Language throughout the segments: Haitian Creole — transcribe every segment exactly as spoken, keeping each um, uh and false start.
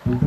Gade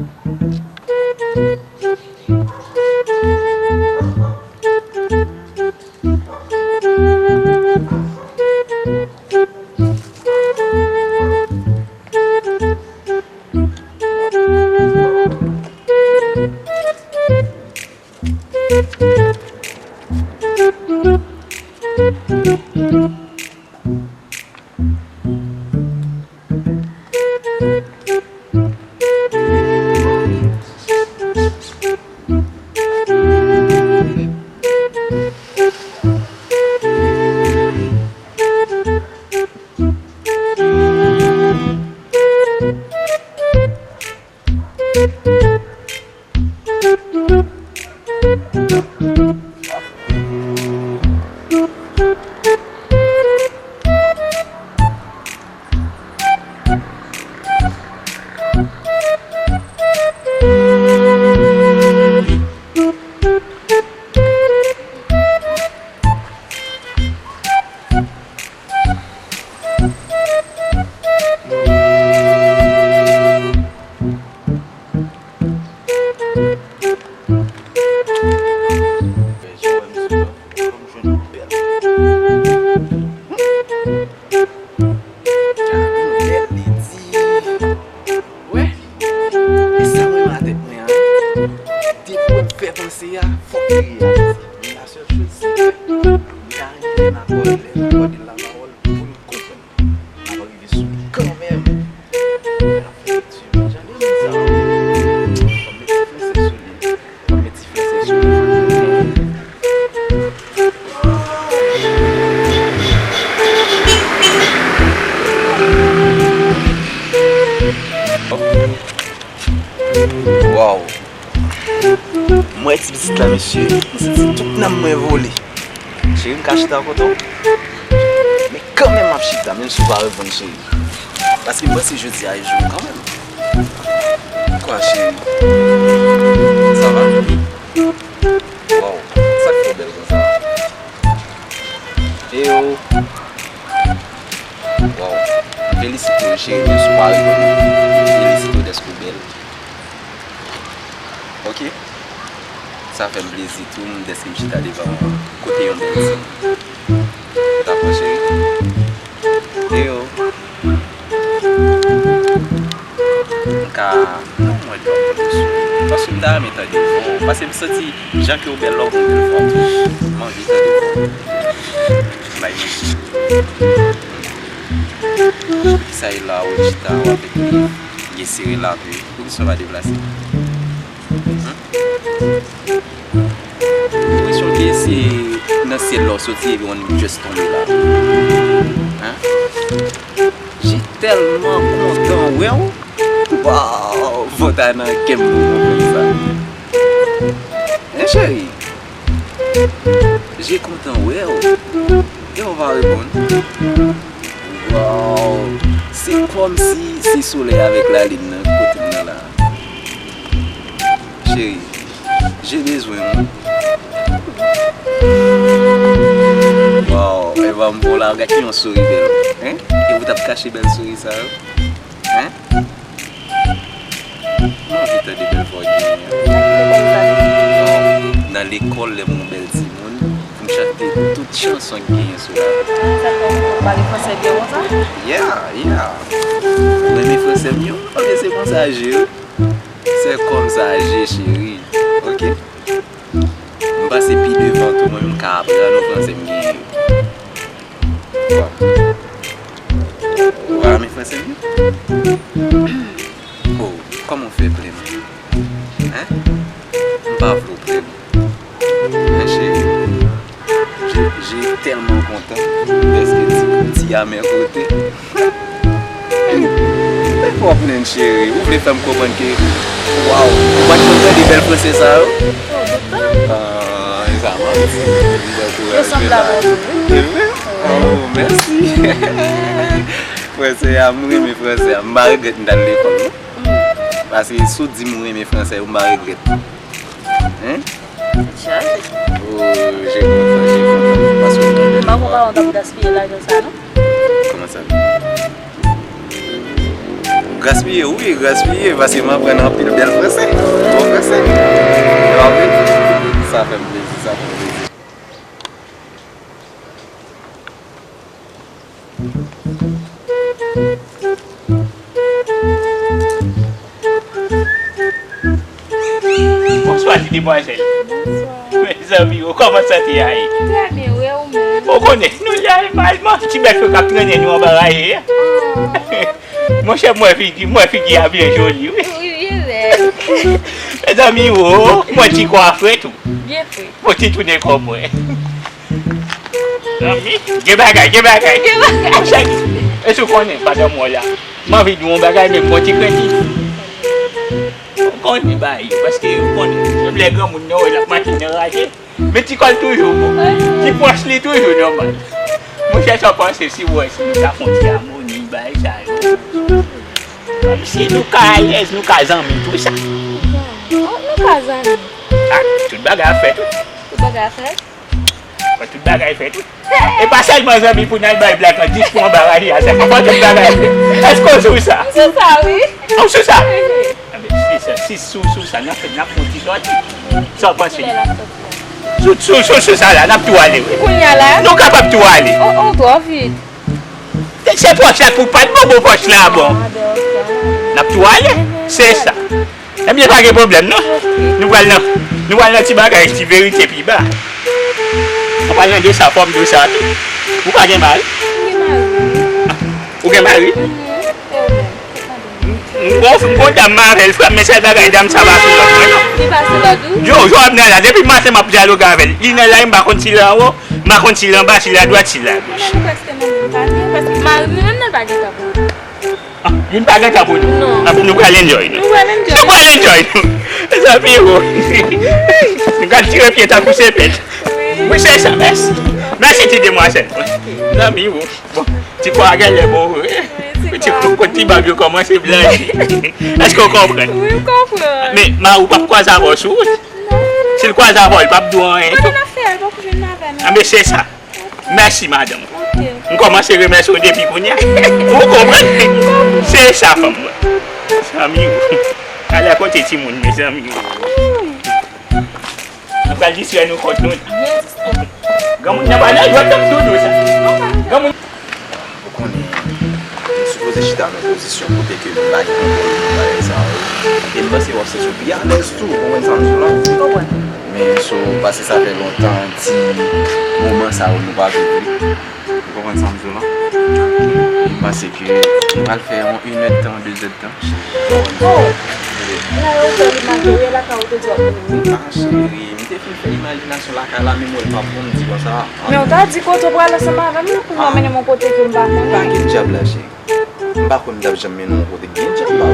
yon bèl ledi. Wè. E sa mwen nan tèt mwen an. Depi w fè panse a, fòk li reyalize. Men la sèl choz se ke m ta renmen lè n akòde, lè n akòde l la pawòl pou n konprann. M ap rive sou li kanmenm. Jan de moun sa yo, fò m met ti fransè sou li. Fò m met ti fransè sou li. Waw. M wè ti pitit la, mesye. M santi tout nanm mwen vole. Cheri, m ka chita kote w? Men kanmenm m ap chita, menm si w pa reponn, cheri. Paske m panse jodi a e jou m kanmenm. Kwa, cheri? Sa va? Waw, sa k fè w bèl konsa? Eyo. Waw, m felisite w, cheri, menm si w pa reponn mwen. M felisite w dèske w bèl. Ok? Sa fè m plezi tou, m, dèske m chita devan kote yon bèl timoun. Ou ta pran, cheri? Eyo. M ka, non, mwen dwe ap konte sou ou. Paske m ta renmen tande vwa w. Paske m santi jan ke w bèl la, w gon bèl vwa tou. M anvi tande vwa w. Bay mèsi. Poukisa e la ou chita ou avèk li, li sere la tou? Poukisa w pa deplase? Enpresyon ke se nan syèl la w soti epi w just tonbe la. Hein? Je tèlman kontan wè w. Waw, fò ta nan kè m pou w konprann sa. Hein, cheri? Je kontan wè w. E w pa reponn? Waw, se kòmsi se solèy avèk lalin nan kote m nan la. Cheri, je bezwen w. Waw, Eva, m pou la, gade yon souri bèl. Hein? E ou t ap kache bèl souri sa yo? Hein? M anvi tande bèl vwa w genyen an. Nan ki lekòl w t ale? Nan lekòl, lè m yon bèl timoun, pou m chante tout chanson k genyen sou la. Sa fè w pale fransè byen konsa? Yeah, yeah. Ou renmen fransè m yo? Paske se konsa je ye. Se konsa je, cheri. Ok? M pase pi devan tou, mwen menm ka aprann ou fransè m genyen yo. Wa. Wa, men fransè m yo. Oh, kòman w fè plenn? Hein? M pa vle w plenn. Hein, cheri? Je, je tèlman kontan dèske ti, ti a men kote. Lè fò plenn, cheri. Ou vle fè m konprann ke, waw, ou pa t konn tande bèl fransè sa yo? Ah, e sa manti. M pran kouraj. Yo sanble avè w tou, wi. Se vre? Oh, mèsi. Fransè a, m renmen fransè a. M pa regrèt m t al lekòl, non. Paske si w di m ou renmen fransè, ou m pa regrèt. Hein? Chaje. Oh, je kontan, je kontan. Paske w kontan. M pa konn pa w t ap gaspiye lajan sa, non? Kòman sa? Gaspiye, wi, gaspiye, paske m aprann anpil bèl franse. Bon franse. Yo ap vin. Sa fè m plezi, sa fè m plezi. Bonswa ti demwazèl. Bonswa. Mezanmi, ou kòman sante a ye? Trè byen, wi, ou menm? Ou konnen, nou la, malman, ti bèf yo k ap trennen nou anba raje a. Ah. Monchè, m wè figi, m wè figi a byen joli, wi. Wi, byen rèd. Mezanmi, o, mwen ti kò a fre tou. Byen fre. Mwen ti tounen kò mwen. Zanmi, gen bagay, gen bagay. Gen bagay. Monchè, èske w konnen, madanm mwen la? M anvi di w yon bagay, men mwen ti krenti. Ou konnen bagay yo, paske ou konnen, menm lè granmoun nan, l ap mache nan raje. Men ti kò l toujou bon. Ti pwòch li toujou nòmal. Monchè, sa w panse si w wè si nou ta fè yon ti amoni, bagay sa yo? Kòmsi nou ka alèz, nou ka zanmi, tou sa. Oh, nou ka zanmi. Ah, tout bagay ap fèt, wi. Tout bagay ap fèt? Fò tout bagay fèt, wi. E pa sèlman zanmi pou n al bay blak lan dis pou anba raje a, sa fò tout bagay fèt. Èske w sou sa? M sou sa, wi. Ou sou sa? Wi. Anben, si sa, si sou, sou sa, n ap fè, n ap fè yon ti sòti. Sa w panse? Kilè l ap sòti la? Sou, sou, sou, sou sa la, n ap tou ale, wi. Kounye a la? Nou kapab tou ale. Oh, oh, twò vit. Se pòch la k pou pa t bon, bon pòch la bon. Ah, ben, ok. N ap tou ale. Mhm. Se sa. Ebyen, pa gen pwoblèm, non. Ok. Nou pral nan, nou pral nan ti bagay, ti verite pi ba. An palan de sa, fò m di w sa tou. Ou pa gen mari? M gen mari. Ah, ou gen mari? Mhm. E ou menm? M gon, m gon dam m avè l, frè m, men sèl bagay, dam sa pa sou lòd mwen, non. Li pa sou lòd ou? Yo, jodi a la, depi maten m ap dyaloge avè l. Li nan la, m pa konn si l anwo, m pa konn si l anba, si l adwat, si l agoch. Men nou prèske menm moun pa gen, paske mari m li menm nan l pa gen tan pou nou. Ah, li pa gen tan pou nou. Non. Anben, nou pral enjoy nou. Nou pral enjoy. Nou pral enjoy nou. Mezanmi, o. Nou pral tire pye tankou sepèt. Wi. Wi, se sa, mèsi. Mèsi, ti demwazèl. Ok. Mezanmi, o. Bon, ti kò a genlè bon vre. Wi, ti kò. Ti kò, kot ti bab yo kòmanse blanchi. Èske w konprann? Wi, m konprann. Men, mari w p ap kwaze avè w sou wout? Non. Si l kwaze avè w, li p ap di w anyen tou? Kote n ap fè? L poko vin avè nou. Anben, se sa. Mèsi, madanm. Ok. M kòmanse remèsye w depi kounye a. Ou konprann? Se sa, fanm mwen. Zanmi w. Talè kote timoun, mezanmi. Wi. Nou pral distrè nou kont nou. Byen distrè. Granmoun nan pa nan jwèt, tanm doudou sa. Granmoun. Ou konnen, m sipoze chita nan pozisyon kote ke m pa gen kontwòl nan bagay sa yo. E m panse w ap santi w pi alèz tou, ou konprann sa m di w la? M konprann. Men so, paske sa fè lontan, ti moman sa yo nou pa viv li. Ou konprann sa m di w la? M panse ke nou pral fè yon inèdtan, dezèdtan. Oh! La yo fè li mache, wi, la ka ou te di w ap vini, wi. Ah, cheri, m te fin fè imajinasyon lakay la, men mwen pa pou m di konsa. Men w ta di kote w pral ansanm avè m nan pou nou anmennen m yon kote ke m pa konnen. Pa gen djab la, cheri. M pa kwè m t ap janm mennen w yon kote k gen djab la, wi.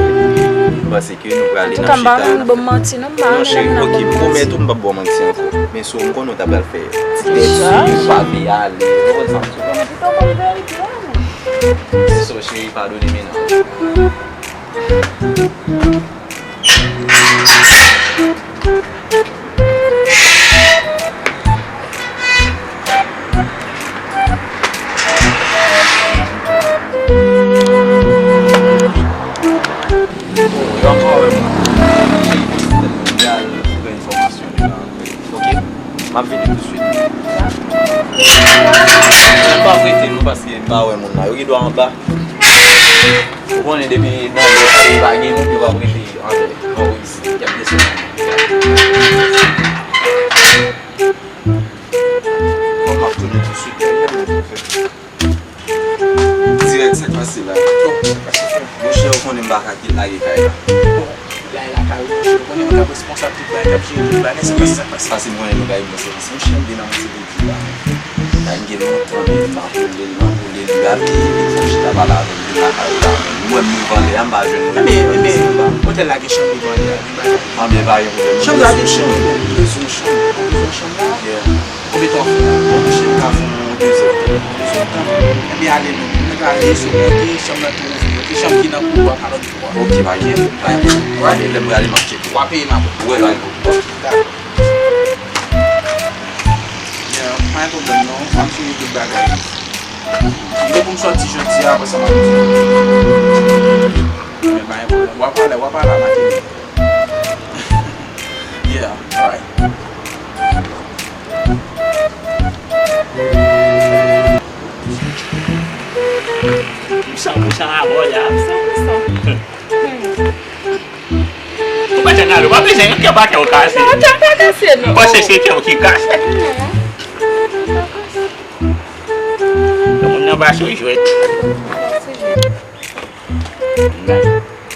M panse ke nou prale nan chita. Antouka, m pa renmen ban m manti, non, m pa renmen lè moun ap ban m manti. Non, cheri, ok, m pwomèt ou m p ap ba w manti ankò. Men so, m konnen w ta pral fè ti tèt si, ou pa vle ale, ou konprann sa m di w la? Pito ban m verite a, non. So, cheri, padone m, non. Ok, m ap vini tousuit. M pa prete non, paske m pa wè moun nan. Yo gen dwa anba. Ou konnen depi nan lè sa yo pa gen moun, yo pa prete anlè. Bon, wi, isi, y ap desann. Bon, m ap tounen tousuit. Dirèk, sa k pase la? Monchè, ou konnen m pa ka kite lage kay la. Bon, lage lakay ou, monchè, ou konnen mwen k ap responsab tout bagay, k ap jere tout bagay, se pa sa k pase. Pase m konnen nou bay bon sèvis, monchè, m vin nan yon ti boutik la. Sa gen lontan, men m ap rele l, m ap rele l, m ap rele l, li pa vle, li fè chita pale avè m, vin lakay ou la. Ou wè m devan lè a, m pa jwenn moun. Men, men, otèl la gen chanm devan lè a, gen bagay. Anben, pa gen pwoblèm. Chanm la gen chanm, bezwen chanm, bezwen chanm la. Yeah. Konbyen tan w ap fè la? Bon, monchè, m ka fè yon de zè tan. De zè tan? Ebyen, ale non. Nou ka ale, se monte, chanm nan tou ouvri, ok? Chanm ki nan koulwa, pa lòt koulwa. Ok, pa gen, pa gen. Anben, lè m prale, m ap tcheke. W a peye m apre. Wi, pa gen pwoblèm. Ok, dakò. Yeah, pa gen pwoblèm non. M ap fini tout bagay. Lè pou m sòti jodi a, apre sa, m ap di. Men pa gen pwoblèm. W a pale, w a pale a Matinye. Yeah, alright. Mousan, mousan, abò la. Ou pa janm ale, ou pa bezwen yon kè pa kè ou kase. Non, kè pa kase, non. M panse se kè ou ki kase. Moun nan pa sou jwèt.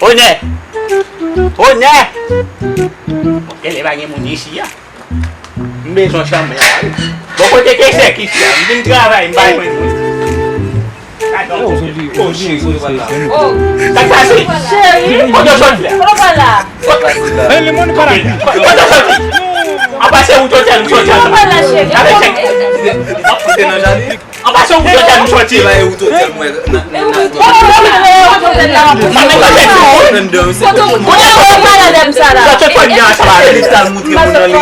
Onè! Onè! Bon, genlè pa gen moun isi a. M bezwen chanm la wi. Bon, kote ke sèk isi a? M vin travay, m pa jwenn moun. Gade yon kote. Oh, cheri, kote w pral la? Sa k pase? Cheri! Kote w sot la? Kote w pral la? Kote w sot la? Kote w soti? Anba se wout otèl m soti a. Kote w pral la, cheri? Avèk sèk. Ou te nan jaden? Anba se wout otèl m soti. Se pa e wout otèl mwen nan, nan, nan. Mwen menm nan tèt ou. Nan, nan, se kote w pral la dèm sa la? Sa tèt mwen gen ansanm avè li. Li t al moutre moun nan li.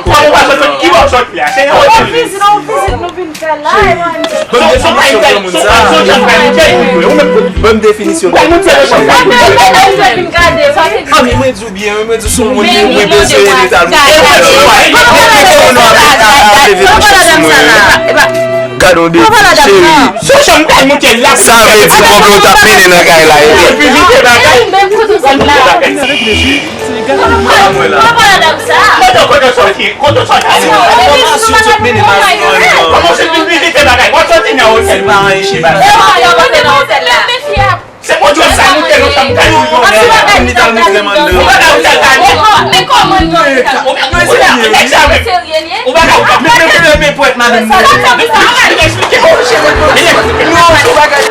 Kòman w pa sot, ki bò w sòt la? Se nan otèl. Yon vizit, yon vizit nou vin fè la, e mwen. Ban m definisyon granmoun sa. Ban m definisyon granmoun sa. Mwen vin gade, wi. Fanmi, mwen di w byen, wi, mwen di w se yon moun ki mwen bezwen li t al moutre. Gade yon betiz, cheri. Sa vle di konplo t ap mennen nan kay la, wi. Vizite bagay. Mwen la. Kote w soti? Kote w soti? Kòman w sot vin vizite bagay? W ap soti nan otèl. Se pa anyen, cheri. Se pa anyen, w ap soti nan otèl la. Se Bondye sa moute nou chanm kay nou. Li t al moutre m anndan. Ou pa ka moute kay nou. Men kòman nou? Ou pa ka moute kay nou. Ou pa ka moute. Men, men, men, men, pwèt madanm mwen. Sa va, sa va. Vin eksplike. Non, se bagay.